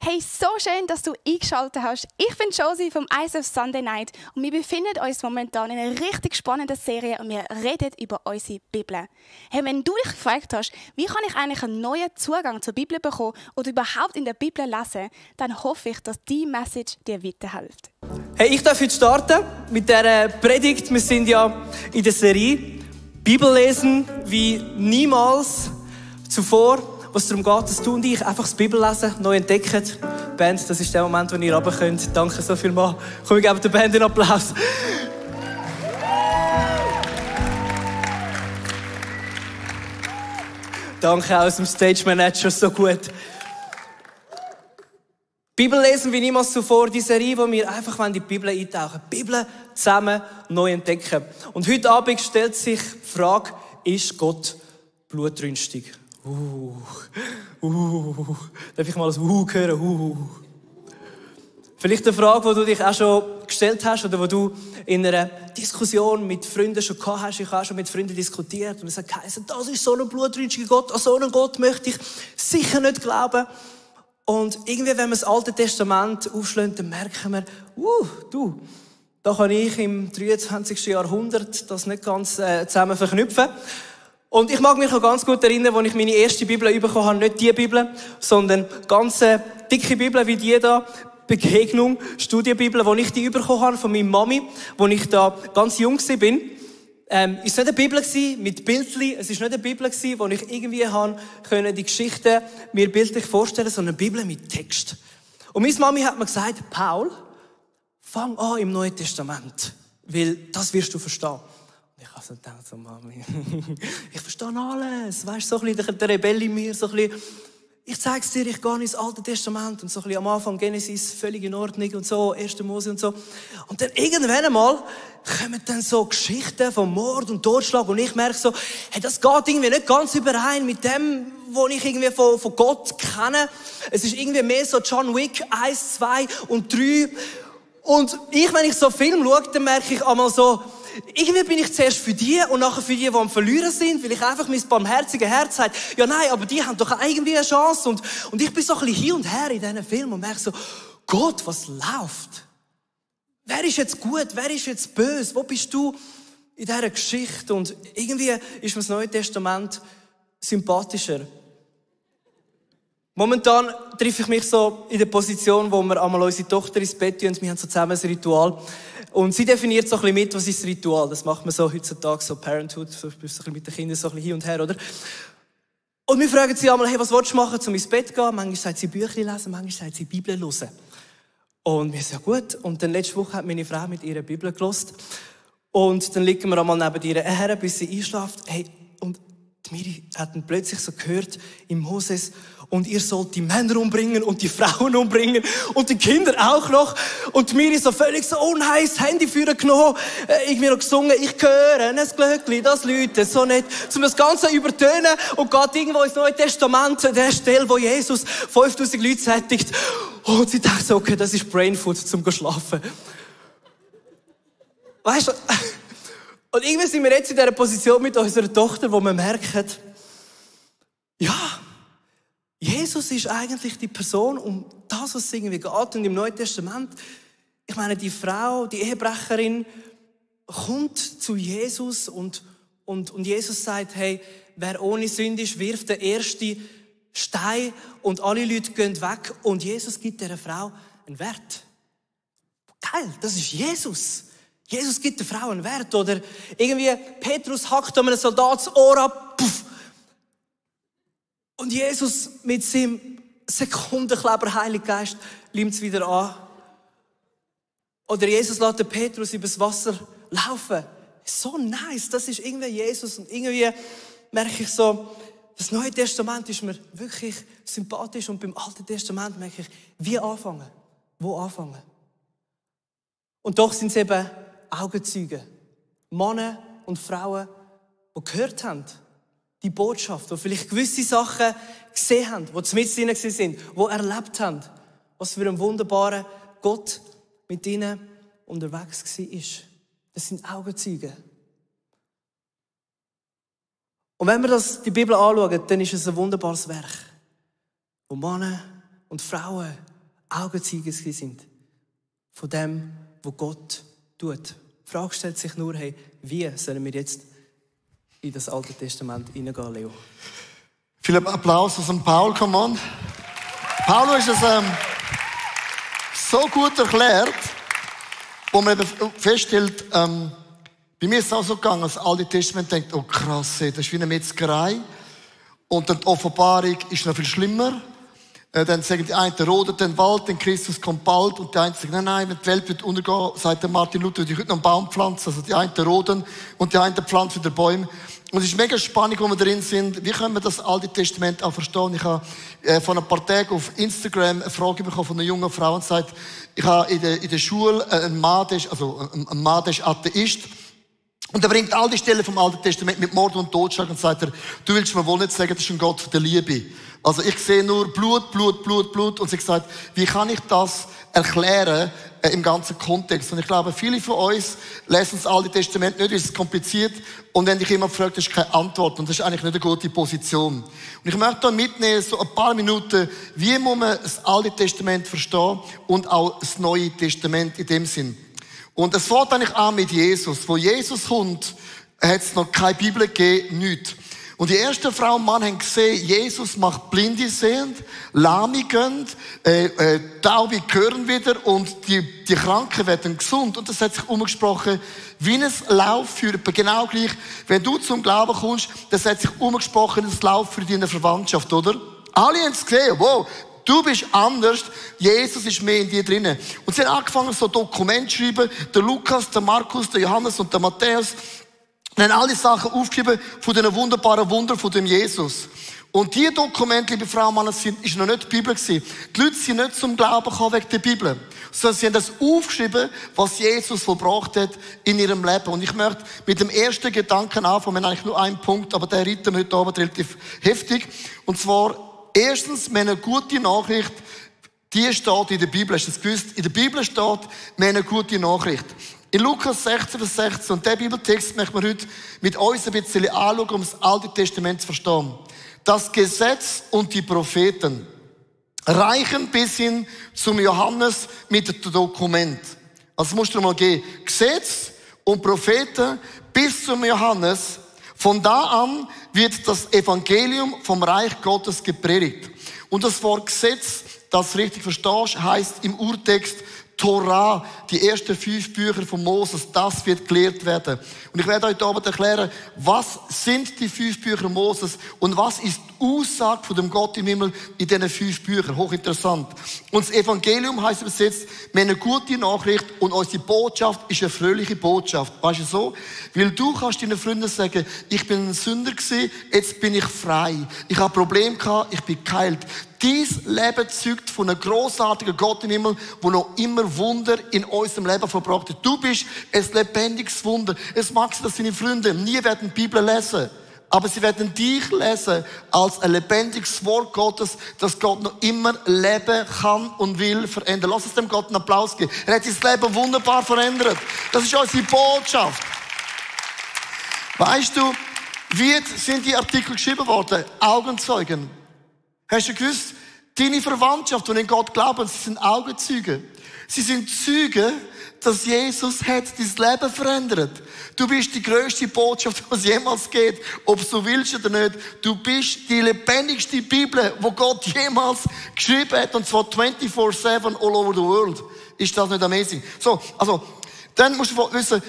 Hey, so schön, dass du eingeschaltet hast. Ich bin Josie vom ISF Sunday Night und wir befinden uns momentan in einer richtig spannenden Serie und wir reden über unsere Bibel. Hey, wenn du dich gefragt hast, wie kann ich eigentlich einen neuen Zugang zur Bibel bekommen oder überhaupt in der Bibel lesen, dann hoffe ich, dass diese Message dir weiterhilft. Hey, ich darf heute starten mit dieser Predigt. Wir sind ja in der Serie Bibel lesen wie niemals zuvor. Was darum geht, dass du und ich einfach das Bibellesen neu entdecken. Band, das ist der Moment, wo ihr runter könnt. Danke so viel mal. Komm, wir geben der Band einen Applaus. Danke auch aus dem Stage Manager, so gut. Bibel lesen wie niemals zuvor, die Serie, wo wir einfach in die Bibel eintauchen. Die Bibel zusammen neu entdecken. Und heute Abend stellt sich die Frage, ist Gott blutrünstig? Darf ich mal das hören? Vielleicht eine Frage, die du dich auch schon gestellt hast oder die du in einer Diskussion mit Freunden schon gehabt hast. Ich habe schon mit Freunden diskutiert und es hat geheißen, das ist so ein blutrünstiger Gott, an so einen Gott möchte ich sicher nicht glauben. Und irgendwie, wenn wir das Alte Testament aufschlagen, dann merken wir, da kann ich im 23. Jahrhundert das nicht ganz zusammen verknüpfen. Und ich mag mich noch ganz gut erinnern, als ich meine erste Bibel bekommen habe, nicht die Bibel, sondern ganz dicke Bibel wie die da, Begegnung, Studienbibel, wo ich die bekommen habe von meiner Mami, wo ich da ganz jung war. Ist nicht eine Bibel mit Bildchen, es ist nicht eine Bibel, wo ich irgendwie die Geschichten mir bildlich vorstellen, sondern eine Bibel mit Text. Und meine Mami hat mir gesagt, Paul, fang an im Neuen Testament, weil das wirst du verstehen. Ich habe so gedacht, Mami, ich verstehe alles. Weißt du, so ein bisschen der Rebell in mir, so ein bisschen, ich zeige es dir, ich gehe ins Alte Testament und so ein bisschen am Anfang Genesis, völlig in Ordnung und so, 1. Mose und so. Und dann irgendwann einmal kommen dann so Geschichten von Mord und Totschlag und ich merke so, hey, das geht irgendwie nicht ganz überein mit dem, was ich irgendwie von Gott kenne. Es ist irgendwie mehr so John Wick 1, 2 und 3. Und wenn ich so Film schaue, dann merke ich einmal so, irgendwie bin ich zuerst für die und nachher für die am Verlieren sind, weil ich einfach mein barmherziges Herz sage, ja nein, aber die haben doch irgendwie eine Chance. Und ich bin so ein bisschen hin und her in diesen Film und merke so, Gott, was läuft? Wer ist jetzt gut? Wer ist jetzt böse? Wo bist du in dieser Geschichte? Und irgendwie ist mir das Neue Testament sympathischer. Momentan treffe ich mich so in der Position, wo wir einmal unsere Tochter ins Bett tun und wir haben so zusammen ein Ritual. Und sie definiert so ein bisschen mit, was ist das Ritual. Das macht man so heutzutage, so Parenthood, so ein bisschen mit den Kindern so ein bisschen hin und her, oder? Und wir fragen sie einmal, hey, was willst du machen, um ins Bett zu gehen? Manchmal sagt sie Bücher lesen, manchmal sagt sie Bibel hören. Und wir sagen, ja gut. Und dann letzte Woche hat meine Frau mit ihrer Bibel gelesen. Und dann liegen wir einmal neben ihr her, bis sie einschläft. Hey, und die Miri hat dann plötzlich so gehört, im Moses, und ihr sollt die Männer umbringen und die Frauen umbringen und die Kinder auch noch. Und Miri so völlig so, oh nein, das Handy für genommen. Ich mir noch gesungen, ich höre ein Glöckli, das läutet so nicht. Um das Ganze übertönen und geht irgendwo ins Neue Testament, der Stelle, wo Jesus 5000 Leute sättigt. Und sie dachte so, okay, das ist Brainfood zum Schlafen. Weißt du? Und irgendwie sind wir jetzt in dieser Position mit unserer Tochter, wo wir merken, ja, Jesus ist eigentlich die Person, um das, was es irgendwie geht. Und im Neuen Testament, ich meine, die Frau, die Ehebrecherin, kommt zu Jesus und Jesus sagt, hey, wer ohne Sünde ist, wirft den ersten Stein und alle Leute gehen weg und Jesus gibt dieser Frau einen Wert. Geil, das ist Jesus. Jesus gibt der Frau einen Wert. Oder irgendwie Petrus hackt einem Soldat das Ohr ab. Puff. Und Jesus mit seinem Sekundenkleber Heiligen Geist nimmt es wieder an. Oder Jesus lässt den Petrus übers Wasser laufen. So nice, das ist irgendwie Jesus. Und irgendwie merke ich so, das Neue Testament ist mir wirklich sympathisch. Und beim Alten Testament merke ich, wie anfangen? Wo anfangen? Und doch sind es eben Augenzeugen. Männer und Frauen, die gehört haben, die Botschaft, die vielleicht gewisse Sachen gesehen haben, die mit ihnen sind, die erlebt haben, was für ein wunderbarer Gott mit ihnen unterwegs war. Das sind Augenzeugen. Und wenn wir die Bibel anschauen, dann ist es ein wunderbares Werk, wo Männer und Frauen Augenzeugen sind von dem, was Gott tut. Die Frage stellt sich nur, hey, wie sollen wir jetzt in das Alte Testament hineingehen, Leo? Vielen Applaus aus dem Paul, come on. Paul ist es so gut erklärt, wo man eben feststellt, bei mir ist es auch so gegangen, das Alte Testament denkt, oh krass, das ist wie eine Metzgerei. Und dann die Offenbarung ist noch viel schlimmer. Dann sagen die einen, rodet den Wald, denn Christus kommt bald. Und die einen sagen, nein, wenn die Welt wird untergehen, sagt der Martin Luther, ich würde noch einen Baum pflanzen. Also die einen roden und die einen pflanzen wieder Bäume. Und es ist mega spannend, wo wir drin sind. Wie können wir das Alte Testament auch verstehen? Ich habe vor ein paar Tagen auf Instagram eine Frage bekommen von einer jungen Frau und sagt, ich habe in der Schule einen Mann, der ist Atheist. Und er bringt all die Stellen vom Alten Testament mit Mord und Totschlag und sagt du willst mir wohl nicht sagen, das ist ein Gott der Liebe. Also ich sehe nur Blut, Blut, Blut, Blut. Und sie sagt, wie kann ich das erklären im ganzen Kontext? Und ich glaube, viele von uns lesen das Alte Testament nicht, es ist kompliziert. Und wenn dich jemand fragt, ist keine Antwort. Und das ist eigentlich nicht eine gute Position. Und ich möchte da mitnehmen, so ein paar Minuten, wie muss man das Alte Testament verstehen und auch das Neue Testament in dem Sinn. Und es fängt eigentlich an mit Jesus. Wo Jesus kommt, hat es noch keine Bibel gegeben, nichts. Und die erste Frau und Mann haben gesehen, Jesus macht Blinde sehend, Lahme gehen, Taube hören wieder und die Kranken werden gesund. Und das hat sich umgesprochen wie ein Laufführer. Genau gleich, wenn du zum Glauben kommst, das hat sich umgesprochen wie ein Lauf für deine Verwandtschaft, oder? Alle haben es gesehen, wow. Du bist anders, Jesus ist mehr in dir drinnen. Und sie haben angefangen, so Dokumente zu schreiben, der Lukas, der Markus, der Johannes und der Matthäus. Und haben alle Sachen aufgeschrieben von diesen wunderbaren Wundern von dem Jesus. Und diese Dokumente, liebe Frauen und Männer, ist noch nicht die Bibel gewesen. Die Leute sind nicht zum Glauben gekommen wegen der Bibel, sondern sie haben das aufgeschrieben, was Jesus vollbracht hat in ihrem Leben. Und ich möchte mit dem ersten Gedanken anfangen. Wir haben eigentlich nur einen Punkt, aber der reiten wir heute Abend relativ heftig. Und zwar, erstens, wir haben eine gute Nachricht, die steht in der Bibel. Hast du das gewusst? In der Bibel steht, wir haben eine gute Nachricht. In Lukas 16, Vers 16, und der Bibeltext möchten wir heute mit uns ein bisschen anschauen, um das Alte Testament zu verstehen. Das Gesetz und die Propheten reichen bis hin zum Johannes mit dem Dokument. Also musst du mal gehen. Gesetz und Propheten bis zum Johannes. Von da an wird das Evangelium vom Reich Gottes gepredigt. Und das Wort Gesetz, das richtig verstehst, heißt im Urtext Torah, die ersten 5 Bücher von Moses, das wird gelehrt werden. Und ich werde heute Abend erklären, was sind die 5 Bücher Moses und was ist die Aussage von dem Gott im Himmel in diesen 5 Büchern. Hochinteressant. Und das Evangelium heisst übersetzt, wir haben eine gute Nachricht und unsere Botschaft ist eine fröhliche Botschaft. Weißt du so? Weil du kannst deinen Freunden sagen, ich bin ein Sünder gewesen, jetzt bin ich frei. Ich habe Probleme gehabt, ich bin geheilt. Dies Leben zeugt von einem grossartigen Gott im Himmel, der noch immer Wunder in unserem Leben verbracht hat. Du bist ein lebendiges Wunder. Es mag sein, dass deine Freunde nie werden die Bibel lesen, aber sie werden dich lesen als ein lebendiges Wort Gottes, das Gott noch immer leben kann und will verändern. Lass uns dem Gott einen Applaus geben. Er hat sein Leben wunderbar verändert. Das ist unsere Botschaft. Weißt du, wie sind die Artikel geschrieben worden? Augenzeugen. Hast du gewusst, deine Verwandtschaft, die in Gott glauben, sie sind Augenzeugen. Sie sind Zeugen, dass Jesus hat dein Leben verändert. Du bist die grösste Botschaft, die es jemals geht, ob du willst oder nicht. Du bist die lebendigste Bibel, die Gott jemals geschrieben hat, und zwar 24/7 all over the world. Ist das nicht amazing? So, also, dann musst du wissen,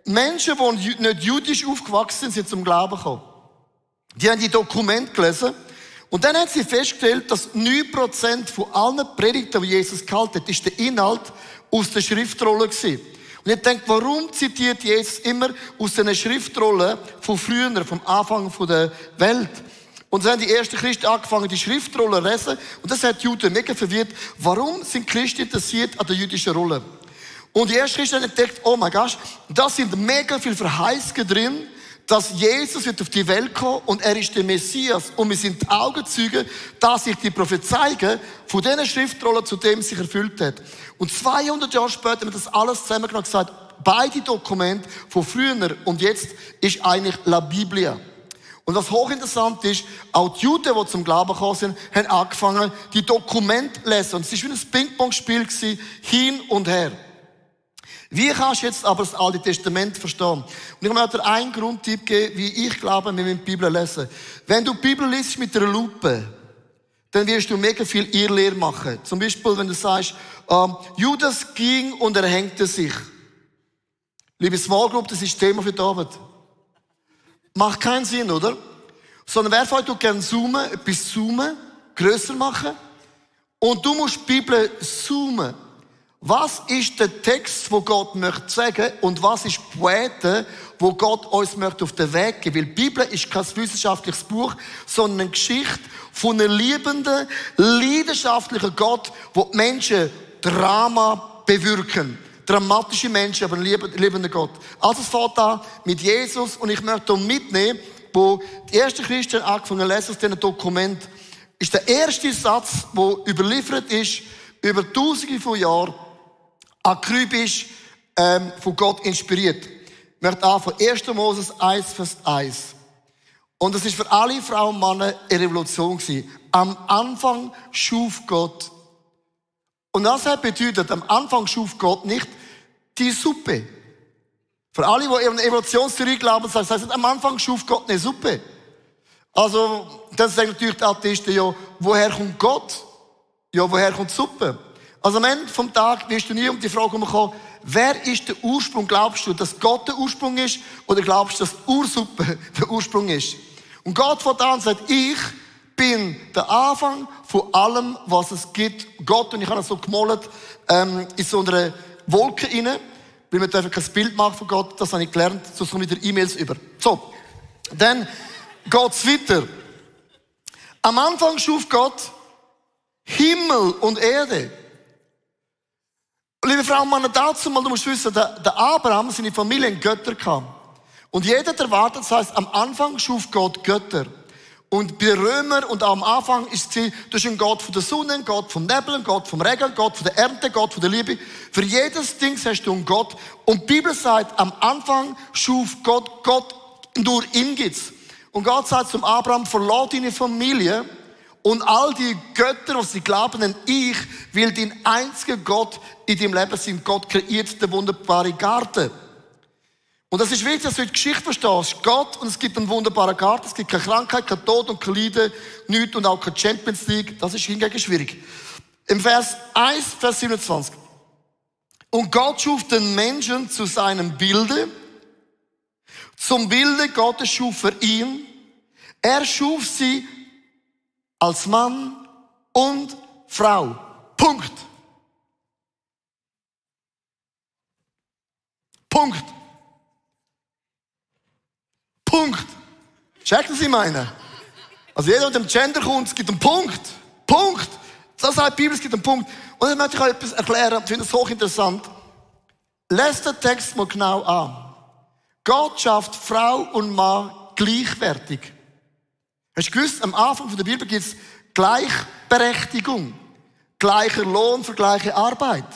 Menschen, die nicht jüdisch aufgewachsen sind, sind zum Glauben gekommen. Die haben die Dokumente gelesen. Und dann hat sie festgestellt, dass 9% von allen Predigten, die Jesus gehalten hat, ist der Inhalt aus der Schriftrolle gewesen. Und ich denke, warum zitiert Jesus immer aus den Schriftrollen von früher, vom Anfang der Welt? Und so haben die ersten Christen angefangen, die Schriftrollen zu lesen. Und das hat die Juden mega verwirrt. Warum sind Christen interessiert an der jüdischen Rolle? Und die ersten Christen haben entdeckt, oh mein Gott, da sind mega viele Verheißungen drin, dass Jesus wird auf die Welt kommen und er ist der Messias. Und wir sind Augenzeugen, dass sich die Prophezeiungen von diesen Schriftrollen zu dem sich erfüllt hat. Und 200 Jahre später haben wir das alles zusammengenommen und gesagt, beide Dokumente von früher und jetzt ist eigentlich La Biblia. Und was hochinteressant ist, auch die Juden, die zum Glauben gekommen sind, haben angefangen, die Dokumente zu lesen. Und es war wie ein Ping-Pong-Spiel, hin und her. Wie kannst du jetzt aber das Alte Testament verstehen? Und ich möchte dir einen Grundtipp geben, wie ich glaube, wir müssen die Bibel lesen. Wenn du die Bibel liest mit einer Lupe, dann wirst du mega viel Irrlehre machen. Zum Beispiel, wenn du sagst, Judas ging und erhängte sich. Liebe Small Group, das ist das Thema für David. Macht keinen Sinn, oder? Sondern wer von euch gerne zoomen, etwas zoomen, grösser machen? Und du musst die Bibel zoomen. Was ist der Text, wo Gott möchte sagen, und was ist die Poete, wo Gott uns möchte auf den Weg geben? Weil die Bibel ist kein wissenschaftliches Buch, sondern eine Geschichte von einem liebenden, leidenschaftlichen Gott, wo die Menschen Drama bewirken. Dramatische Menschen, aber ein liebender Gott. Also es fängt an mit Jesus, und ich möchte hier mitnehmen, wo die ersten Christen angefangen zu lesen aus diesem Dokument, ist der erste Satz, der überliefert ist, über Tausende von Jahren, akribisch von Gott inspiriert. Ich möchte anfangen, 1. Moses 1, Vers 1. Und es ist für alle Frauen und Männer eine Revolution gewesen. Am Anfang schuf Gott. Und das bedeutet, am Anfang schuf Gott nicht die Suppe. Für alle, die in Evolutionstheorie glauben, das heißt, am Anfang schuf Gott eine Suppe. Also, dann sagen natürlich die Atheisten, ja, woher kommt Gott? Ja, woher kommt die Suppe? Also am Ende vom Tag wirst du nie um die Frage kommen, wer ist der Ursprung? Glaubst du, dass Gott der Ursprung ist? Oder glaubst du, dass die Ursuppe der Ursprung ist? Und Gott von da an sagt, ich bin der Anfang von allem, was es gibt. Gott, und ich habe das so gemalt, in so einer Wolke rein, weil wir dürfen kein Bild machen von Gott, das habe ich gelernt, sonst kommen wieder E-Mails über. So, dann geht's weiter. Am Anfang schuf Gott Himmel und Erde. Liebe Frauen und Männer, dazu mal, du musst wissen, der Abraham, seine Familie, in Götter kam. Und jeder hat erwartet, das heisst, am Anfang schuf Gott Götter. Und bei den Römern und auch am Anfang ist es, du bist ein Gott von der Sonne, ein Gott vom Nebel, ein Gott vom Regen, ein Gott von der Ernte, Gott von der Liebe. Für jedes Ding hast du einen Gott. Und die Bibel sagt, am Anfang schuf Gott, nur ihn gibt's. Und Gott sagt zum Abraham, verlass deine Familie und all die Götter, die sie glauben, denn ich will den einzigen Gott in deinem Leben sein. Gott kreiert den wunderbaren Garten. Und das ist wichtig, dass du die Geschichte verstehst. Gott, und es gibt einen wunderbaren Garten, es gibt keine Krankheit, kein Tod und kein Leiden, nichts und auch keine Champions League. Das ist hingegen schwierig. Im Vers 1, Vers 27. Und Gott schuf den Menschen zu seinem Bilde. Zum Bilde Gottes schuf er ihn. Er schuf sie als Mann und Frau. Punkt. Punkt. Punkt. Checken Sie meine? Also jeder, der mit dem Gender kommt, es gibt einen Punkt. Punkt. Das sagt die Bibel, es gibt einen Punkt. Und dann möchte ich euch etwas erklären, ich finde das hochinteressant. Lest den Text mal genau an. Gott schafft Frau und Mann gleichwertig. Hast du gewusst, am Anfang der Bibel gibt es Gleichberechtigung. Gleicher Lohn für gleiche Arbeit.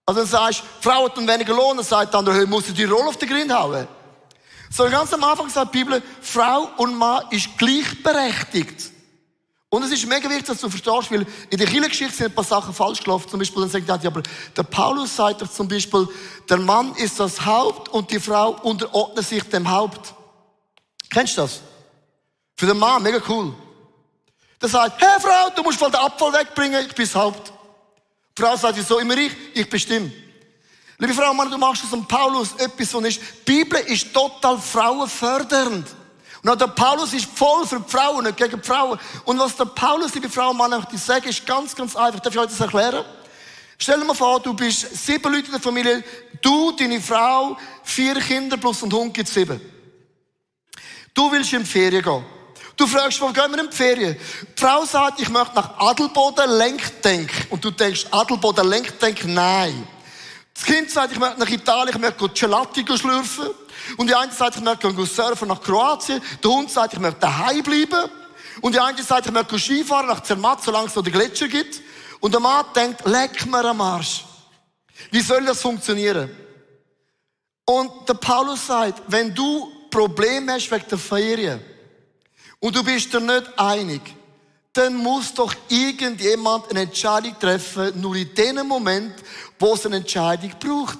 Also dann sagst du, Frau hat einen weniger Lohn, dann sagt der andere, musst du die Rolle auf den Grind hauen. So ganz am Anfang sagt die Bibel, Frau und Mann ist gleichberechtigt. Und es ist mega wichtig, dass du verstehst, weil in der Kirchengeschichte sind ein paar Sachen falsch gelaufen. Zum Beispiel, dann sagt er, ja, aber der Paulus sagt doch zum Beispiel, der Mann ist das Haupt und die Frau unterordnet sich dem Haupt. Kennst du das? Für den Mann, mega cool. Der sagt, hey Frau, du musst voll den Abfall wegbringen, ich bin das Haupt. Die Frau sagt, wieso immer ich bestimme. Liebe Frau und Mann, du machst aus dem Paulus etwas, so nicht. Die Bibel ist total frauenfördernd. Und auch der Paulus ist voll für die Frauen, nicht gegen die Frauen. Und was der Paulus, liebe Frau und Mann, möchte sagen, ist ganz, ganz einfach. Darf ich euch das erklären? Stell dir mal vor, du bist 7 Leute in der Familie, du, deine Frau, 4 Kinder plus ein Hund gibt 7. Du willst in die Ferien gehen. Du fragst, wo gehen wir in die Ferien? Die Frau sagt, ich möchte nach Adelboden Lenkdenk. Und du denkst, Adelboden Lenkdenk? Nein. Das Kind sagt, ich möchte nach Italien, ich möchte Gelati schlürfen. Und die eine sagt, ich möchte surfen nach Kroatien. Der Hund sagt, ich möchte daheim bleiben. Und die eine sagt, ich möchte Skifahren nach Zermatt, solange es noch den Gletscher gibt. Und der Mann denkt, leck mir am Arsch. Wie soll das funktionieren? Und der Paulus sagt, wenn du Probleme hast wegen der Ferien, und du bist dir nicht einig, dann muss doch irgendjemand eine Entscheidung treffen, nur in dem Moment, wo es eine Entscheidung braucht.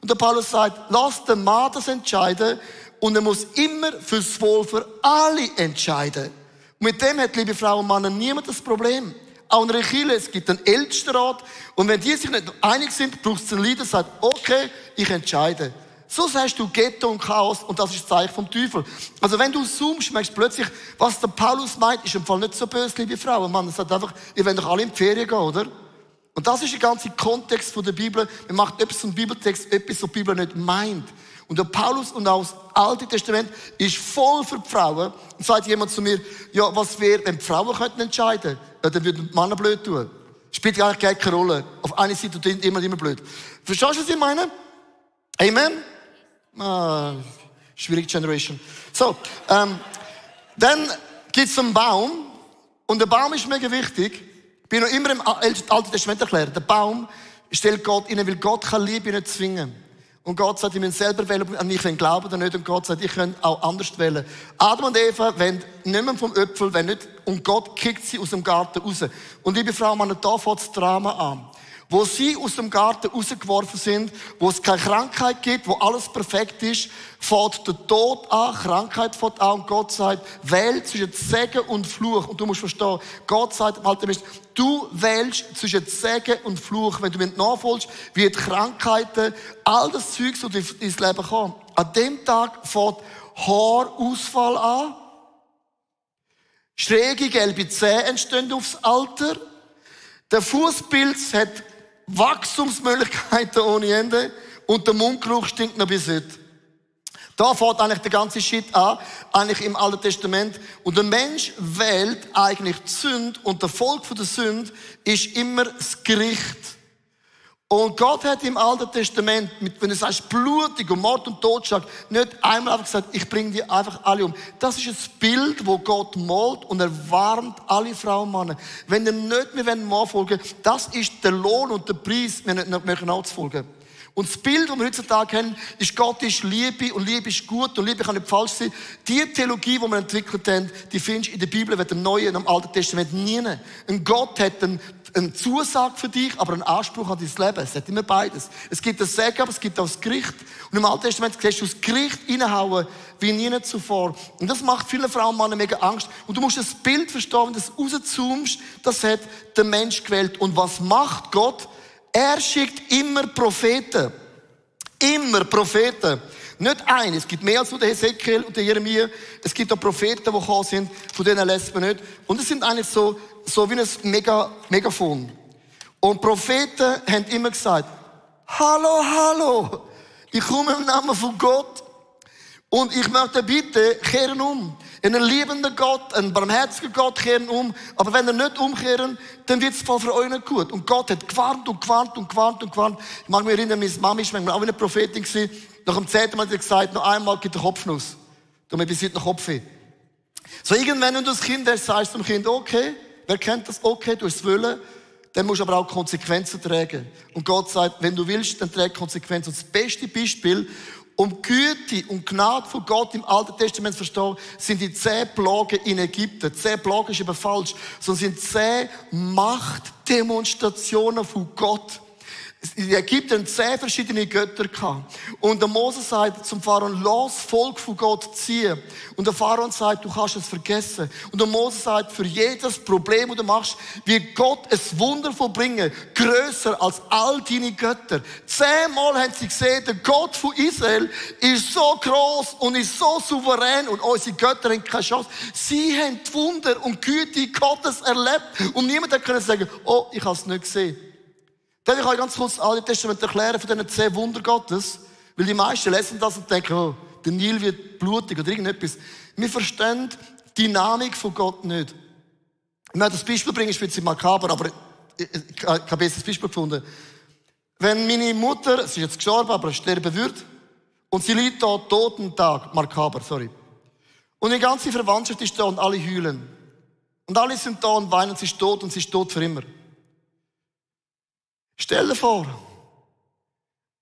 Und der Paulus sagt, lass den Mann das entscheiden und er muss immer fürs Wohl für alle entscheiden. Und mit dem hat, liebe Frauen und Männer, niemand das Problem. Auch in einer Kirche, es gibt einen Ältestenrat und wenn die sich nicht einig sind, braucht es einen Leader, der sagt, okay, ich entscheide. So sagst du Ghetto und Chaos und das ist das Zeichen vom Teufel. Also wenn du zoomst, merkst du plötzlich, was der Paulus meint, ist im Fall nicht so böse, liebe Frauen. Man sagt einfach, ihr wollt doch alle in die Ferien gehen, oder? Und das ist der ganze Kontext von der Bibel. Man macht etwas vom Bibeltext, etwas, was die Bibel nicht meint. Und der Paulus und auch das Alte Testament ist voll für die Frauen. Und sagt jemand zu mir, ja, was wäre, wenn die Frauen könnten entscheiden? Ja, dann würden die Männer blöd tun. Spielt eigentlich gar keine Rolle. Auf einer Seite tut immer blöd. Verstehst du, was ich meine? Amen? Schwierige Generation. So, dann gibt's einen Baum. Und der Baum ist mega wichtig. Ich bin noch immer im Alten Testament erklärt. Der Baum stellt Gott rein, weil Gott kann Liebe nicht zwingen. Und Gott sagt, ich will selber wählen, an ich will glauben oder nicht. Und Gott sagt, ich kann auch anders wählen. Adam und Eva wollen nicht mehr vom Äpfel, wenn nicht. Und Gott kickt sie aus dem Garten raus. Und liebe Frau, man, da fängt das Drama an. Wo sie aus dem Garten rausgeworfen sind, wo es keine Krankheit gibt, wo alles perfekt ist, fängt der Tod an, Krankheit fängt an und Gott sagt, wähl zwischen Segen und Fluch. Und du musst verstehen, Gott sagt im Alten Testament, du wählst zwischen Segen und Fluch. Wenn du mir nachfolgst, wird Krankheiten, all das Zeug, so ins Leben kommen. An dem Tag fängt Haarausfall an, schräge gelbe Zähne entstehen aufs Alter, der Fußpilz hat Wachstumsmöglichkeiten ohne Ende und der Mundgeruch stinkt noch bis heute. Da fängt eigentlich der ganze Shit an, eigentlich im Alten Testament. Und der Mensch wählt eigentlich die Sünde und der Folge von der Sünde ist immer das Gericht. Und Gott hat im Alten Testament, wenn du sagst blutig und Mord und Totschlag, nicht einmal einfach gesagt, ich bringe die einfach alle um. Das ist ein Bild, wo Gott malt und er warnt alle Frauen und Männer. Wenn ihr nicht mehr nachfolgen wollt, das ist der Lohn und der Preis, wenn ihr nicht nachzufolgen. Und das Bild, das wir heutzutage haben, ist, Gott ist Liebe und Liebe ist gut und Liebe kann nicht falsch sein. Die Theologie, die wir entwickelt haben, die findest du in der Bibel, weder im Neuen noch im Alten Testament nie. Und Gott hat eine Zusage für dich, aber einen Anspruch an dein Leben. Es hat immer beides. Es gibt das Segen, aber es gibt auch das Gericht. Und im Alten Testament siehst du das Gericht reinhauen, wie nie zuvor. Und das macht vielen Frauen und Männern mega Angst. Und du musst das Bild verstehen, wenn du das rauszoomst, das hat der Mensch gewählt. Und was macht Gott? Er schickt immer Propheten. Immer Propheten. Nicht einen. Es gibt mehr als nur den Hesekiel und den Jeremia. Es gibt auch Propheten, die gekommen sind, von denen lässt man nicht. Und es sind eigentlich so wie ein Megafon. Und Propheten haben immer gesagt, hallo, hallo, ich komme im Namen von Gott. Und ich möchte bitte, kehren um. Ein liebender Gott, ein barmherziger Gott, kehren um. Aber wenn ihr nicht umkehren, dann wird es für euch nicht gut. Und Gott hat gewarnt und gewarnt und gewarnt und gewarnt. Ich mag mich erinnern, meine Mami war manchmal auch eine Prophetin gewesen. Nach dem 10. Mal hat sie gesagt, noch einmal gibt der Kopfnuss. Da haben wir bis heute noch Kopfweh. So irgendwann, wenn du das Kind hast, sagst du dem Kind, okay, wer kennt das? Okay, du hast es wollen. Dann musst du aber auch Konsequenzen tragen. Und Gott sagt, wenn du willst, dann träg Konsequenzen. Und das beste Beispiel, um Güte und Gnade von Gott im Alten Testament zu verstehen, sind die 10 Plagen in Ägypten. 10 Plagen ist aber falsch, sondern sind 10 Machtdemonstrationen von Gott. In Ägypten 10 verschiedene Götter gehabt. Und der Mose sagt zum Pharao, lass das Volk von Gott ziehen. Und der Pharao sagt, du kannst es vergessen. Und der Mose sagt, für jedes Problem, das du machst, wird Gott ein Wunder vollbringen, grösser als all deine Götter. 10-mal haben sie gesehen, der Gott von Israel ist so groß und ist so souverän und unsere Götter haben keine Chance. Sie haben die Wunder und die Güte Gottes erlebt. Und niemand hat können sagen, oh, ich habe es nicht gesehen. Dann kann ich ganz kurz das Alte Testament erklären von diesen 10 Wunder Gottes, weil die meisten lesen das und denken, oh, der Nil wird blutig oder irgendetwas. Wir verstehen die Dynamik von Gott nicht. Ich möchte das Beispiel bringen, ist ein bisschen makaber, aber ich habe ein besseres Beispiel gefunden. Wenn meine Mutter, sie ist jetzt gestorben, aber sterben wird, und sie liegt da Totentag, makaber, sorry. Und die ganze Verwandtschaft ist da und alle heulen. Und alle sind da und weinen, sie ist tot und sie ist tot für immer. Stell dir vor,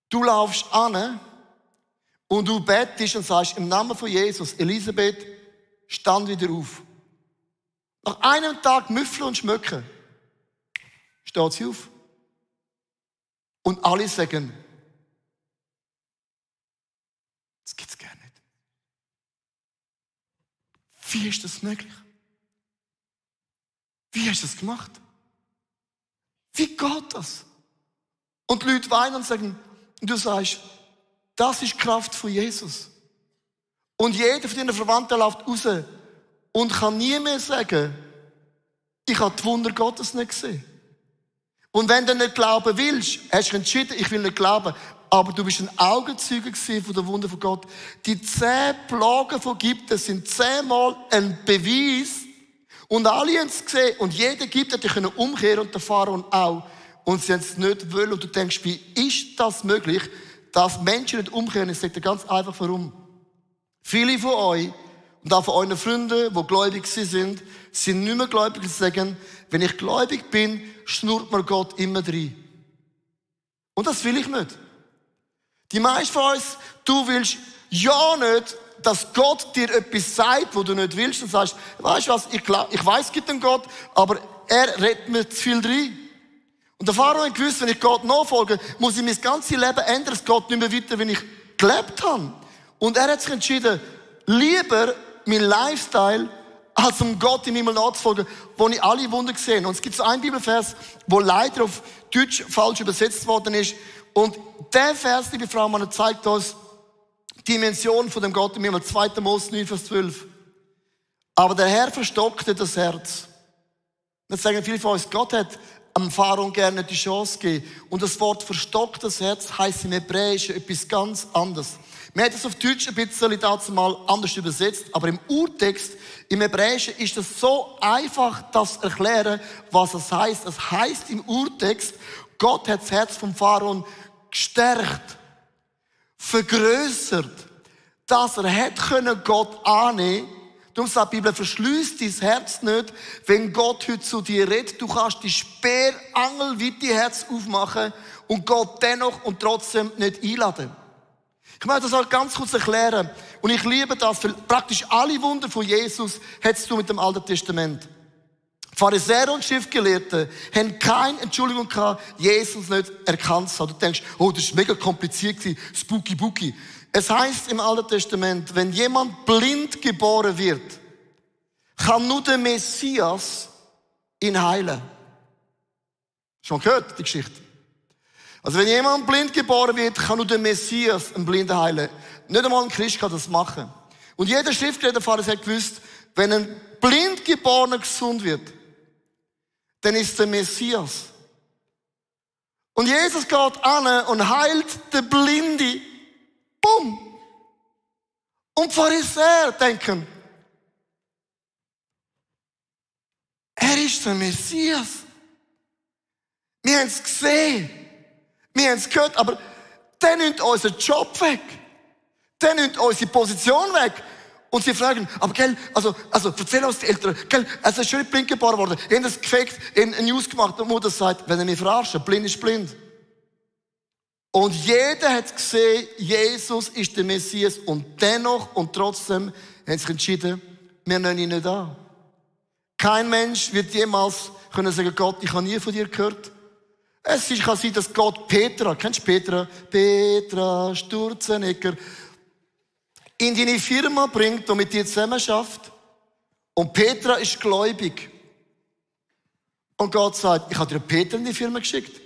du laufst an und du bettest und sagst, im Namen von Jesus, Elisabeth, stand wieder auf. Nach einem Tag müffeln und schmöcken, steht sie auf. Und alle sagen, das gibt's gar nicht. Wie ist das möglich? Wie hast du das gemacht? Wie geht das? Und die Leute weinen und sagen, und du sagst, das ist die Kraft von Jesus. Und jeder von deinen Verwandten läuft raus und kann nie mehr sagen, ich habe die Wunder Gottes nicht gesehen. Und wenn du nicht glauben willst, hast du entschieden, ich will nicht glauben, aber du bist ein Augenzeuge von der Wunder von Gott. Die 10 Plagen von Ägypten sind 10-mal ein Beweis. Und alle haben es gesehen. Und jeder Ägypter hätte umkehren und der Pharao auch. Und sie haben es nicht wollen. Und du denkst, wie ist das möglich, dass Menschen nicht umkehren? Ich sage dir ganz einfach, warum. Viele von euch und auch von euren Freunden, die gläubig sind nicht mehr gläubig und sagen, wenn ich gläubig bin, schnurrt mir Gott immer rein. Und das will ich nicht. Die meisten von uns, du willst ja nicht, dass Gott dir etwas sagt, wo du nicht willst. Und sagst, weißt du was, ich weiss, es gibt einen Gott, aber er redet mir zu viel rein. Und der Pharao hat gewusst, wenn ich Gott nachfolge, muss ich mein ganzes Leben ändern. Es geht nicht mehr weiter, wie ich gelebt habe. Und er hat sich entschieden, lieber mein Lifestyle, als um Gott im Himmel nachzufolgen, wo ich alle Wunder gesehen habe. Und es gibt so einen Bibelvers, der leider auf Deutsch falsch übersetzt worden ist. Und der Vers, liebe Frau Mann, zeigt uns die Dimension von dem Gott im Himmel. 2. Mose 9, Vers 12. Aber der Herr verstockte das Herz. Das sagen viele von uns, Gott hat am Pharao gerne die Chance gegeben. Und das Wort verstocktes Herz heisst im Hebräischen etwas ganz anderes. Wir haben es auf Deutsch ein bisschen dazu mal anders übersetzt, aber im Urtext, im Hebräischen, ist es so einfach, das zu erklären, was es heisst. Es heisst im Urtext, Gott hat das Herz vom Pharao gestärkt, vergrößert, dass er hätte können Gott annehmen. Darum sagt die Bibel, verschließ dein Herz nicht, wenn Gott heute zu dir redet. Du kannst die Speerangel wie dein Herz aufmachen und Gott dennoch und trotzdem nicht einladen. Ich möchte das halt ganz kurz erklären. Und ich liebe das, weil praktisch alle Wunder von Jesus hättest du mit dem Alten Testament. Pharisäer und Schriftgelehrte haben keine Entschuldigung gehabt, Jesus nicht erkannt zu haben. Du denkst, oh, das ist mega kompliziert gewesen, spooky booky. Es heisst im Alten Testament, wenn jemand blind geboren wird, kann nur der Messias ihn heilen. Schon gehört, die Geschichte? Also wenn jemand blind geboren wird, kann nur der Messias einen Blinden heilen. Nicht einmal ein Christ kann das machen. Und jeder Schriftgelehrte Pharisäer hat gewusst, wenn ein blind geborener gesund wird, dann ist der Messias. Und Jesus geht an und heilt den Blinde. Bumm. Und die Pharisäer denken, er ist der Messias. Wir haben es gesehen. Wir haben es gehört, aber der nimmt unseren Job weg. Der nimmt unsere Position weg. Und sie fragen, aber gell, also erzähl uns die Eltern, gell, er ist schon nicht blind geboren worden. Die haben das gefaked, in News gemacht, und die Mutter sagt, wenn er mich verarscht, blind ist blind. Und jeder hat gesehen, Jesus ist der Messias, und dennoch und trotzdem haben sich entschieden, wir nehmen ihn nicht an. Kein Mensch wird jemals können sagen, Gott, ich habe nie von dir gehört. Es kann sein, dass Gott Petra, kennst du Petra? Petra Sturzenegger, in deine Firma bringt und mit dir zusammen schafft. Und Petra ist gläubig. Und Gott sagt, ich habe dir Petra in die Firma geschickt.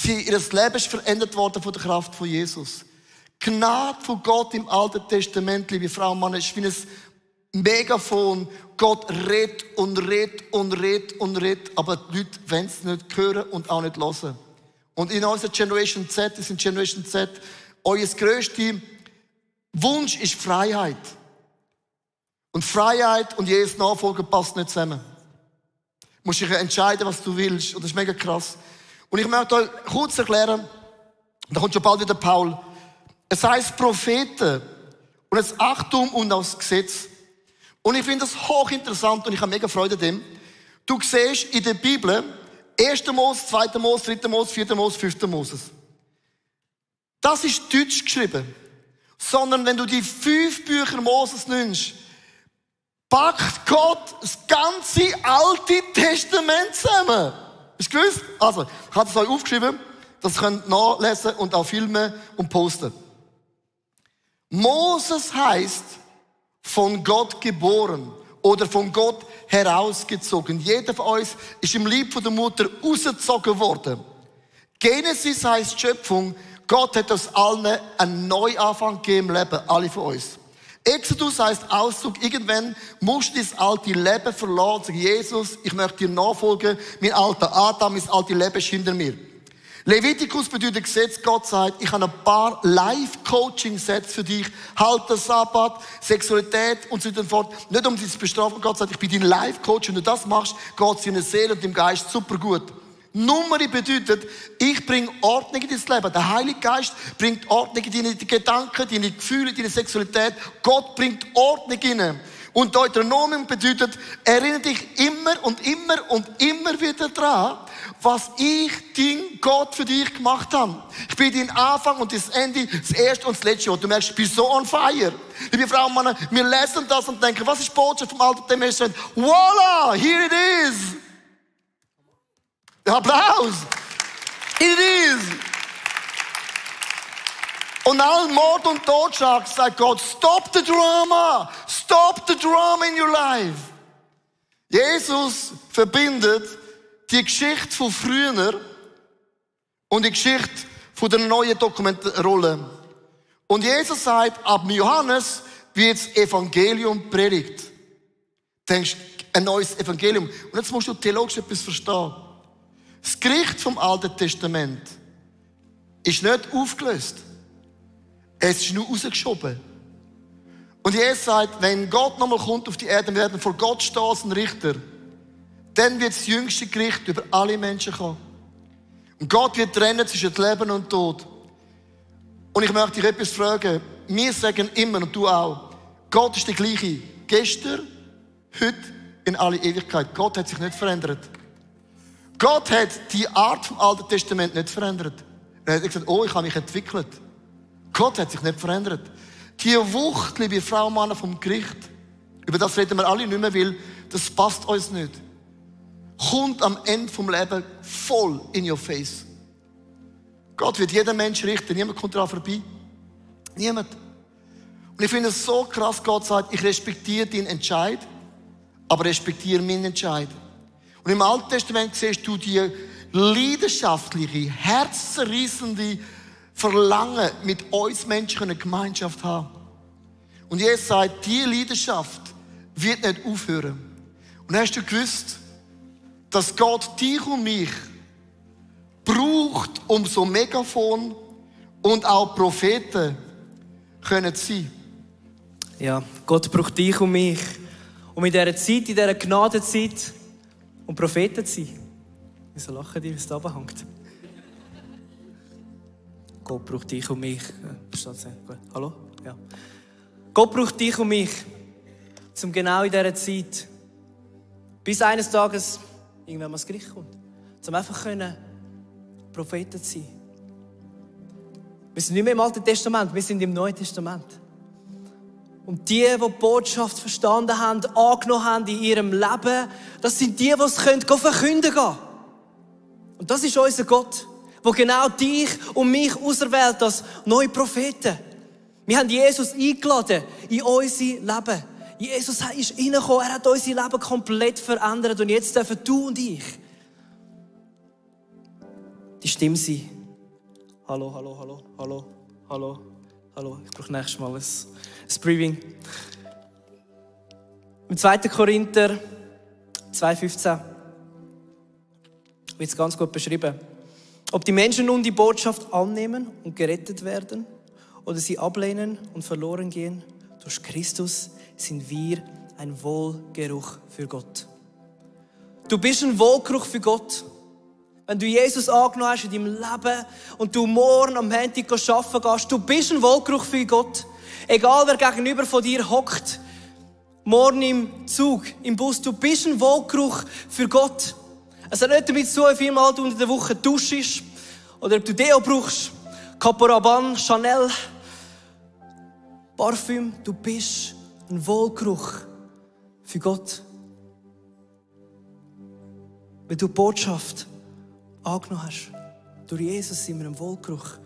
Ihr Leben ist verändert worden von der Kraft von Jesus. Gnade von Gott im Alten Testament, liebe Frau und Mann, ist wie ein Megafon. Gott redet und redet und redet und redet, aber die Leute wollen es nicht hören und auch nicht hören. Und in unserer Generation Z, das ist Generation Z, euer grösster Wunsch ist Freiheit. Und Freiheit und Jesus Nachfolger passt nicht zusammen. Du musst dich entscheiden, was du willst. Und das ist mega krass. Und ich möchte euch kurz erklären, da kommt schon bald wieder Paul. Es heisst Propheten. Und jetzt Achtung und das Gesetz. Und ich finde das hochinteressant und ich habe mega Freude an dem. Du siehst in der Bibel 1. Mose, 2. Mose, 3. Mose, 4. Mose, 5. Mose. Das ist deutsch geschrieben. Sondern wenn du die 5 Bücher Moses nimmst, packt Gott das ganze Alte Testament zusammen. Hast du gewusst? Also, ich habe es euch aufgeschrieben, das könnt ihr nachlesen und auch filmen und posten. Moses heisst, von Gott geboren oder von Gott herausgezogen. Jeder von uns ist im Leib von der Mutter rausgezogen worden. Genesis heisst Schöpfung. Gott hat uns allen einen Neuanfang gegeben im Leben, alle von uns. Exodus heisst Auszug. Irgendwann musst du das alte Leben verlassen. Sag, Jesus, ich möchte dir nachfolgen. Mein alter Adam, mein altes Leben ist hinter mir. Leviticus bedeutet Gesetz. Gott sagt, ich habe ein paar Life-Coaching-Sätze für dich. Halt den Sabbat, Sexualität und so weiter und fort. Nicht um dich zu bestrafen. Gott sagt, ich bin dein Life-Coach. Wenn du das machst, geht es in der Seele und im Geist super gut. Nummer bedeutet, ich bringe Ordnung in dein Leben. Der Heilige Geist bringt Ordnung in deine Gedanken, deine Gefühle, deine Sexualität. Gott bringt Ordnung rein. Und Deuteronomium bedeutet, erinnere dich immer und immer und immer wieder dran, was ich, dein Gott, für dich gemacht habe. Ich bin dein Anfang und das Ende, das erste und das letzte. Und du merkst, ich bin so on fire. Liebe Frauen und Männer, wir lesen das und denken, was ist die Botschaft vom Alten Testament? Voila, here it is. Applaus! It is! Und all Mord und Totschlag sagt Gott, stop the drama! Stop the drama in your life! Jesus verbindet die Geschichte von früher und die Geschichte von der neuen Dokumentrolle. Und Jesus sagt, ab Johannes wird das Evangelium predigt. Du denkst, ein neues Evangelium. Und jetzt musst du theologisch etwas verstehen. Das Gericht vom Alten Testament ist nicht aufgelöst. Es ist nur rausgeschoben. Und Jesus sagt, wenn Gott nochmal kommt auf die Erde, wir werden vor Gott stehen als ein Richter, dann wird das jüngste Gericht über alle Menschen kommen. Und Gott wird trennen zwischen Leben und Tod. Und ich möchte dich etwas fragen. Wir sagen immer, und du auch, Gott ist der gleiche. Gestern, heute, in alle Ewigkeit. Gott hat sich nicht verändert. Gott hat die Art vom Alten Testament nicht verändert. Er hat gesagt, oh, ich habe mich entwickelt. Gott hat sich nicht verändert. Die Wucht, liebe Frau und Mann, vom Gericht, über das reden wir alle nicht mehr, weil das passt uns nicht, kommt am Ende vom Leben voll in your face. Gott wird jeden Menschen richten, niemand kommt daran vorbei. Niemand. Und ich finde es so krass, Gott sagt, ich respektiere deinen Entscheid, aber respektiere meinen Entscheid. Und im Alten Testament siehst du die leidenschaftliche, herzzerreißende Verlangen, mit uns Menschen eine Gemeinschaft zu haben. Und Jesus sagt, diese Leidenschaft wird nicht aufhören. Und hast du gewusst, dass Gott dich und mich braucht, um so Megafon und auch Propheten können zu sein? Ja, Gott braucht dich und mich, um in dieser Zeit, in dieser Gnadenzeit, um Propheten zu sein. Wieso lachen die, wie es da oben hängt? Gott braucht dich und mich. Gut. Hallo? Ja. Gott braucht dich und mich, um genau in dieser Zeit, bis eines Tages irgendwann mal das Gericht kommt, um einfach Propheten zu sein. Wir sind nicht mehr im Alten Testament, wir sind im Neuen Testament. Und die Botschaft verstanden haben, angenommen haben in ihrem Leben, das sind die es verkünden können. Und das ist unser Gott, der genau dich und mich auserwählt als neue Propheten. Wir haben Jesus eingeladen in unser Leben. Jesus ist reingekommen, er hat unser Leben komplett verändert. Und jetzt dürfen du und ich die Stimme sein. Hallo, hallo, hallo, hallo, hallo, hallo. Ich brauche nächstes Mal ein Briefing. Im 2. Korinther 2,15 wird es ganz gut beschrieben. Ob die Menschen nun die Botschaft annehmen und gerettet werden oder sie ablehnen und verloren gehen, durch Christus sind wir ein Wohlgeruch für Gott. Du bist ein Wohlgeruch für Gott. Wenn du Jesus angenommen hast in deinem Leben und du morgen am Montag arbeiten gehst, du bist ein Wohlgeruch für Gott. Egal wer gegenüber von dir hockt, morgen im Zug, im Bus, du bist ein Wohlgeruch für Gott. Es hat nicht damit zu tun, wie viel Mal du unter der Woche duschst oder ob du Deo brauchst, Capo Rabanne, Chanel, Parfüm. Du bist ein Wohlgeruch für Gott. Wenn du die Botschaft angenommen hast, durch Jesus sind wir im Wohlgeruch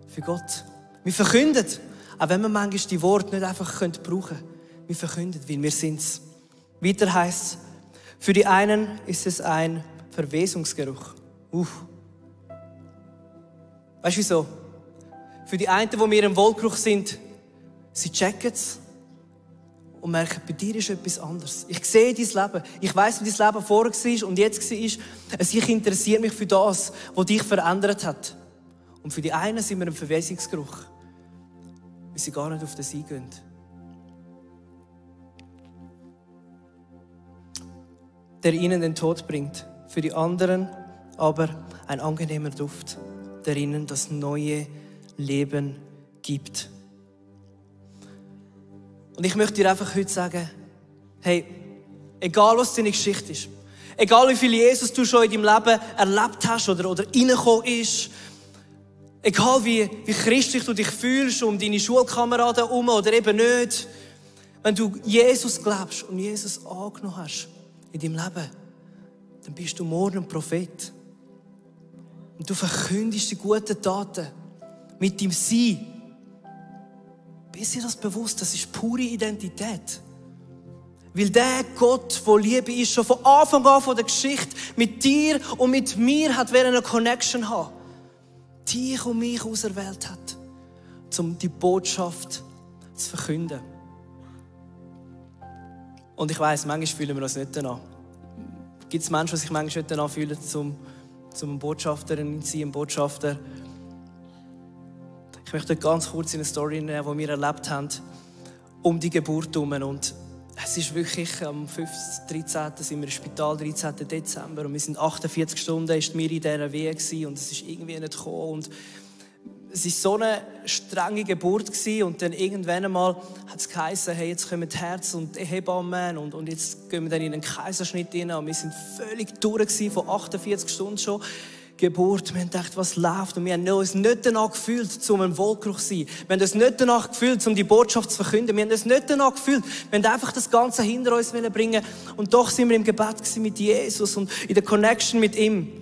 für Gott. Wir verkünden, auch wenn wir manchmal die Worte nicht einfach brauchen können. Wir verkünden, weil wir sind es. Weiter heisst es, für die einen ist es ein Verwesungsgeruch. Weißt du wieso? Für die einen, die wir im Wohlgeruch sind, sie checken es und merken, bei dir ist etwas anderes. Ich sehe dein Leben. Ich weiss, wie dein Leben vorher war und jetzt war. Ich interessiere mich für das, was dich verändert hat. Und für die einen sind wir im Verwesungsgeruch, weil sie gar nicht auf das eingehen. Der ihnen den Tod bringt. Für die anderen aber ein angenehmer Duft, der ihnen das neue Leben gibt. Und ich möchte dir einfach heute sagen, hey, egal was deine Geschichte ist, egal wie viel Jesus du schon in deinem Leben erlebt hast oder reingekommen ist, egal wie christlich du dich fühlst um deine Schulkameraden herum oder eben nicht, wenn du Jesus glaubst und Jesus angenommen hast in deinem Leben, dann bist du morgen ein Prophet. Und du verkündest die guten Taten mit deinem Sein. Bist dir das bewusst? Das ist pure Identität. Weil der Gott, der Liebe ist, schon von Anfang an von der Geschichte mit dir und mit mir hat eine Connection haben. Dich und mich auserwählt hat, um die Botschaft zu verkünden. Und ich weiss, manchmal fühlen wir uns nicht danach. Gibt es Menschen, die sich manchmal nicht danach fühlen, zum Botschafterin zu sein, ein Botschafter? Ich möchte ganz kurz in eine Story nehmen, die wir erlebt haben, um die Geburt herum. Und es ist wirklich, am 13. sind wir im Spital, 13. Dezember. Und wir sind 48 Stunden, ist mir in dieser Wehe gewesen, und es ist irgendwie nicht gekommen. Und es war so eine strenge Geburt gewesen, und dann irgendwann einmal hat es geheißen, hey, jetzt kommen die Herz- und Hebammen und jetzt gehen wir dann in einen Kaiserschnitt rein. Und wir sind völlig durch gewesen, von 48 Stunden schon. Geburt. Wir haben gedacht, was läuft? Und wir haben uns nicht danach gefühlt, um ein Wohlgeruch zu sein. Wir haben uns nicht danach gefühlt, um die Botschaft zu verkünden. Wir haben uns nicht danach gefühlt. Wir haben einfach das Ganze hinter uns bringen. Und doch sind wir im Gebet mit Jesus und in der Connection mit ihm.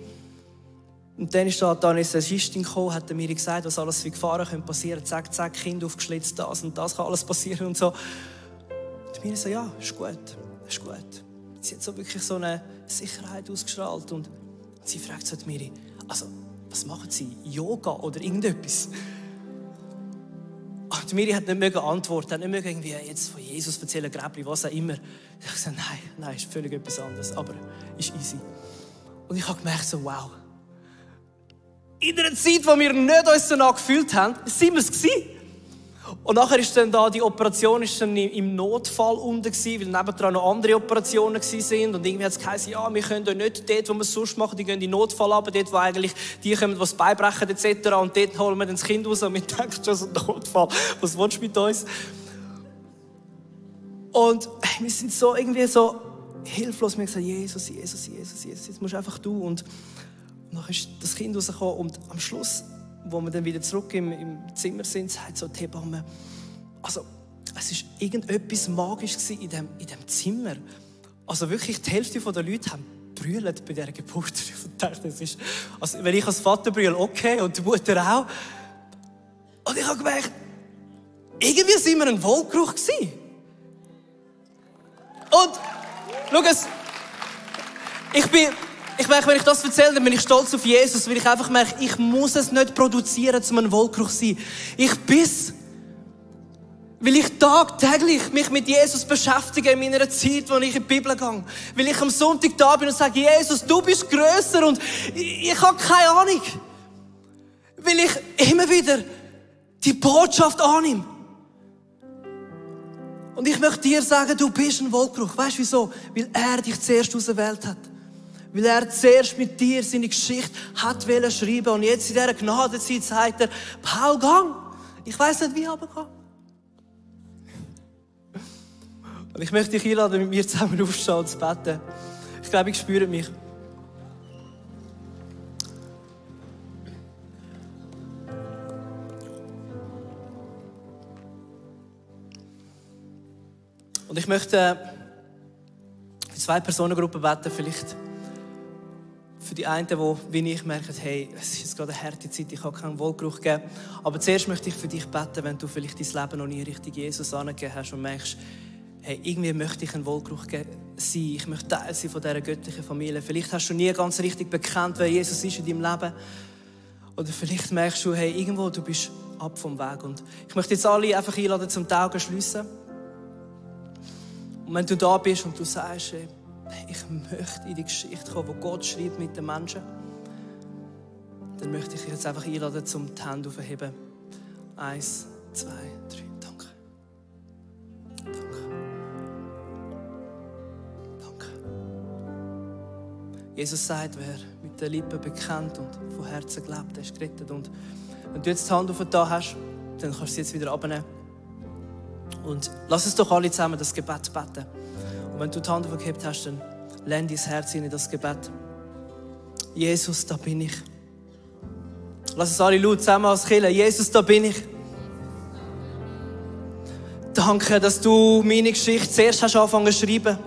Und dann ist da eine Anästhesistin gekommen, hat mir gesagt, was alles für Gefahren passieren können. Zack, Kind aufgeschlitzt, das und das kann alles passieren und so. Und mir so, ja, ist gut, ist gut. Sie hat so wirklich so eine Sicherheit ausgestrahlt. Und sie fragt so mir, also, was machen Sie? Yoga oder irgendetwas? Und Miri hat nicht antworten, hat nicht irgendwie jetzt von Jesus erzählen, Gräbli, was auch immer. Ich habe gesagt, nein, ist völlig etwas anderes, aber ist easy. Und ich habe gemerkt, so, wow. In einer Zeit, wo wir nicht uns danach gefühlt haben, sind wir es gewesen. Und nachher ist dann da, die Operation ist dann im Notfall unten gewesen, weil nebendran noch andere Operationen waren. Und irgendwie hat es geheißen, ja, wir können ja nicht dort, wo wir es sonst machen, die gehen in den Notfall runter, dort, wo eigentlich die kommen, die das Bein brechen etc. Und dort holen wir dann das Kind raus und wir denken schon so, Notfall, was willst du mit uns? Und wir sind so irgendwie so hilflos. Wir haben gesagt, Jesus, jetzt musst einfach du. Und dann ist das Kind rausgekommen und am Schluss, wo wir dann wieder zurück im Zimmer sind, sagt so die Hebamme, also es war irgendetwas Magisches in dem Zimmer. Also wirklich, die Hälfte der Leute haben brüllt bei dieser Geburt. Ich dachte, das ist, also wenn ich als Vater brülle, okay, und die Mutter auch. Und ich habe gemerkt, irgendwie sind wir ein Wohlgeruch gewesen. Und schau es, ich merke, wenn ich das erzähle, dann bin ich stolz auf Jesus, weil ich einfach merke, ich muss es nicht produzieren, um ein Wohlgeruch zu sein. Ich bin's. Weil ich tagtäglich mich mit Jesus beschäftige in meiner Zeit, wo ich in die Bibel gehe. Weil ich am Sonntag da bin und sage, Jesus, du bist grösser und ich habe keine Ahnung. Weil ich immer wieder die Botschaft annehme. Und ich möchte dir sagen, du bist ein Wohlgeruch. Weißt du wieso? Weil er dich zuerst ausgewählt hat. Weil er zuerst mit dir seine Geschichte hat schreiben. Und jetzt in dieser Gnadenzeit sagt er, Paul, gang. Ich weiss nicht wie, aber gang. Und ich möchte dich einladen, mit mir zusammen aufzustehen und zu beten. Ich glaube, ich spüre mich. Und ich möchte 2 Personengruppen beten, vielleicht für die einen, die wie ich merken, hey, es ist jetzt gerade eine harte Zeit, ich kann keinen Wohlgeruch geben. Aber zuerst möchte ich für dich beten, wenn du vielleicht dein Leben noch nie richtig Jesus angegeben hast und merkst, hey, irgendwie möchte ich einen Wohlgeruch sein, ich möchte Teil sein von dieser göttlichen Familie. Vielleicht hast du nie ganz richtig bekannt, wer Jesus ist in deinem Leben. Oder vielleicht merkst du, hey, irgendwo, du bist ab vom Weg. Und ich möchte jetzt alle einfach einladen, zum die Augen schliessen. Und wenn du da bist und du sagst, hey, ich möchte in die Geschichte kommen, wo Gott schreibt mit den Menschen, dann möchte ich dich jetzt einfach einladen, zum die Hände aufzuheben. 1, 2, 3. Danke. Danke. Danke. Jesus sagt, wer mit den Lippen bekennt und von Herzen glaubt, der ist gerettet. Und wenn du jetzt die Hand aufgetan hast, dann kannst du sie jetzt wieder abnehmen. Und lass uns doch alle zusammen das Gebet beten. Und wenn du die Hand aufgehebt hast, dann lehn dein Herz in das Gebet. Jesus, da bin ich. Lass uns alle laut zusammen als Kirche. Jesus, da bin ich. Danke, dass du meine Geschichte zuerst hast angefangen zu schreiben.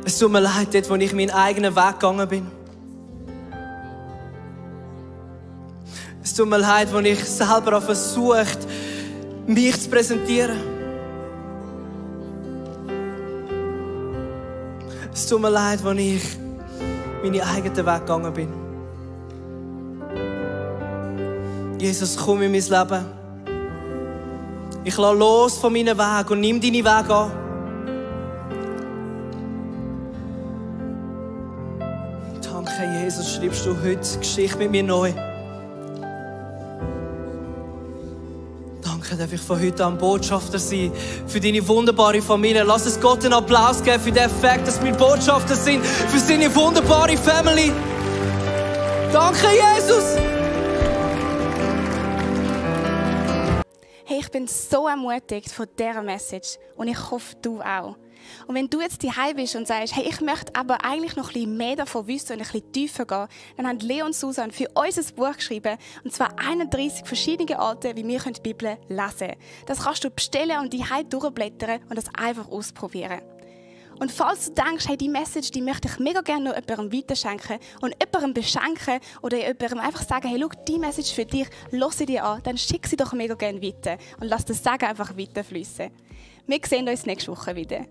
Es tut mir leid, dort, wo ich meinen eigenen Weg gegangen bin. Es tut mir leid, als ich selber versucht, mich zu präsentieren. Es tut mir leid, als ich meinen eigenen Weg gegangen bin. Jesus, komm in mein Leben. Ich lasse los von meinem Weg und nimm deine Wege an. Danke, Jesus, schreibst du heute die Geschichte mit mir neu. Danke, darf ich von heute an Botschafter sein für deine wunderbare Familie. Lass es Gott einen Applaus geben für den Fakt, dass wir Botschafter sind für seine wunderbare Family. Danke, Jesus! Hey, ich bin so ermutigt von dieser Message und ich hoffe, du auch. Und wenn du jetzt daheim bist und sagst, hey, ich möchte aber eigentlich noch ein bisschen mehr davon wissen und ein bisschen tiefer gehen, dann haben Leo und Susan für uns ein Buch geschrieben, und zwar 31 verschiedene Arten, wie wir die Bibel lesen können. Das kannst du bestellen und daheim durchblättern und das einfach ausprobieren. Und falls du denkst, hey, die Message, die möchte ich mega gerne noch jemandem weiterschenken und jemandem beschenken oder jemandem einfach sagen, hey, schau, die Message für dich, höre sie dir an, dann schick sie doch mega gerne weiter und lass das Sagen einfach weiterfließen. Wir sehen uns nächste Woche wieder.